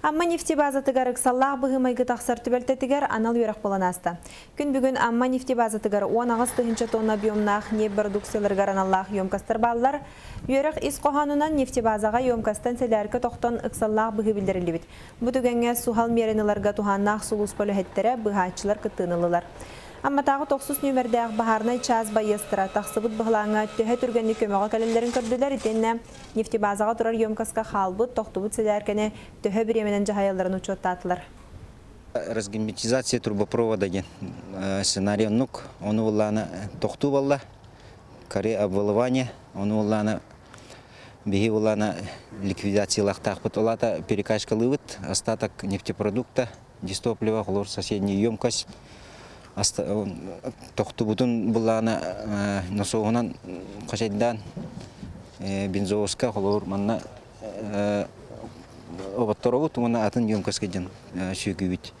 Амма нефтебазатыгар ыксаллаах быһыы-майгы тахсар түбэлтэтигэр анал үөрэх буолан ааста. Күн бүгүн Амма нефтебазатыгар 18 тыһыынча тонна объемнаах ньиэп бородууксуйаларыгар аналлаах емкостар бааллар. Үөрэх ис хоһоонунан нефтебазаҕа емкостан сэлээркэ тохтон ыксаллаах быһыы биллэриллибит. Бу түгэҥҥэ суһал миэрэни ыларга туһааннаах сулууспа үлэһиттэрэ, быыһааччылар кыттыыны ыллылар. Амматааҕы тохсус нүөмэрдээх баһаарынай чаас байыастара тахсыбыт быһылааҥҥа төһө түргэнник көмөҕө кэлэллэрин көрдүлэр итиэннэ нефтебазаҕа турар емкоска хаалбыт, тохтубут сэлээркэни төһө бириэмэнэн дьаһайалларын учуоттаатылар. Разгерметизация трубопровода диэн сценарий оннук. Ону буллаана тохтуу балла, каре обвалывание, ону буллаана биһи буллаана ликвидациялаахтаахпыт. Ол аата перекачкалыыбыт, остаток нефтепродукта, дистопливо, холор соседний емкость тохтубутун буллаана носуоһунан хачайдаан бензовозка холобур манна оботторобут уонна атын емкостька дьон сүүкүүбүт.